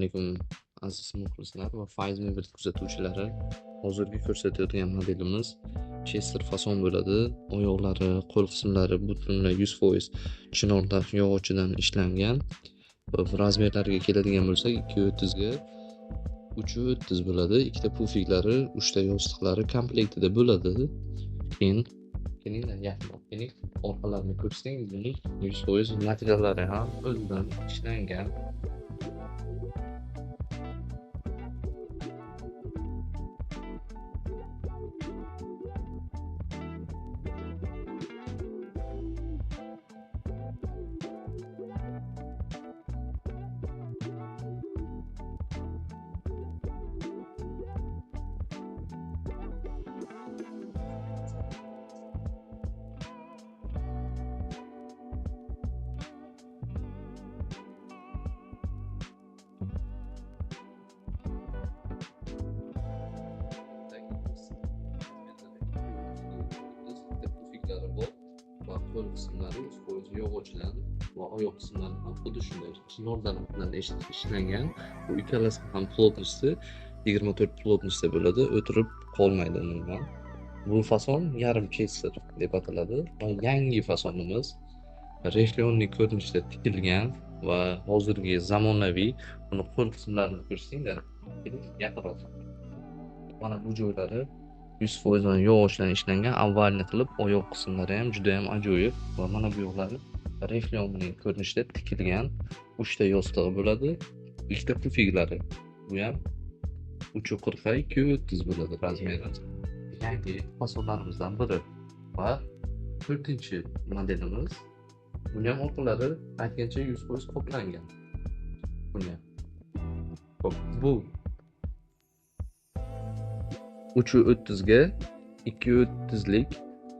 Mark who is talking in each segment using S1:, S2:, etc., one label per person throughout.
S1: alaykum aziz muxlislar va Fayz Mebel kuzatuvchilari. Hozirgi ko'rsatayotgan modelimiz Chester fason bo'ladi. Oyoqlari, qo'l qismlari butunlay 100% chinor yog'ochidan ishlangan. Razmerlariga keladigan bo'lsak, 2.30 ga 3.30 bo'ladi. Ikkita pufiklari, 3 ta yostiqlari komplektida bo'ladi. Keyin kelinglar, yaqinroq keling, orqalarini ko'rsangiz, buni 100% materiallari ham o'zidan ishlangan. Bor va qo'l qismlari 100% yog'ochdan va oyoq qismlari ham xuddi shunday chinor daraxtidan ishlangan. Bu ikkalasi ham plotности 24 plotностda bo'ladi, o'tirib qolmaydi umuman. Bu fason yarim Chester deb ataladi va yangi fasonimiz riflonli ko'rinishda tikilgan va hozirgi zamonaviy. Buni qo'l qismlarini ko'rsanglar, yaqinroq. Mana bu joylari 100% yog'ochdan ishlangan, avvalni qilib oyoq qismlari ham juda ham ajoyib va mana bu yoqlari riflonli ko'rinishda tikilgan. 3 ta yostig'i bo'ladi, 2 ta pufiklari. Bu ham 3.40 ga 2.30 bo'ladi razmeri. Yangi fasonlarimizdan biri va 4-modelimiz. Buni ham orqalari aytgancha 100% qoplangan. Buni ham. Xo'p, bu 3.30 ga 2.30lik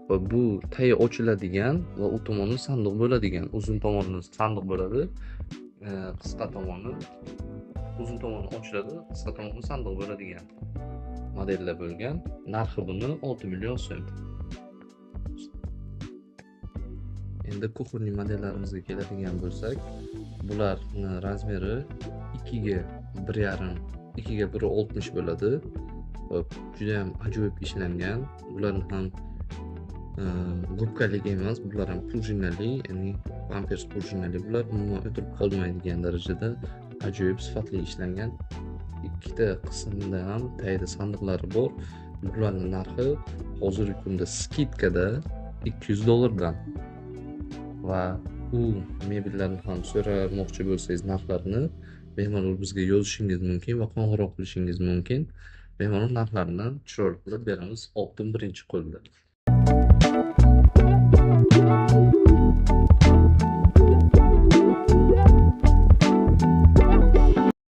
S1: va bu tayi ochiladigan va u tomoni sandiq bo'ladigan, uzun tomoni sandiq bo'ladi, qisqa tomoni uzun tomoni ochiladi, qisqa tomoni sandiq bo'ladigan modellar bo'lgan. Narxi buni 6 million so'm. Endi kuxonniy modellarimizga keladigan bo'lsak, bularning razmeri 2 ga 1.5, 2 ga 1.60 bo'ladi. Juda ham ajoyib ishlangan. Bularni ham gubkalik emas, bular ham prujinali, ya'ni pampers prujinali. Bular umuman o'tirib qolmaydigan darajada ajoyib sifatli ishlangan. Ikkita qismida ham tagida sandiqlari bor. Bularning narxi hozirgi kunda skidkada $200 dan. Va bu mebellarni ham so'ramoqchi bo'lsangiz narxlarini bemalol bizga yozishingiz mumkin va qo'ng'iroq qilishingiz mumkin. Bemalol narxlarini chiroyli qilib beramiz. Oltin birinchi qo'lda.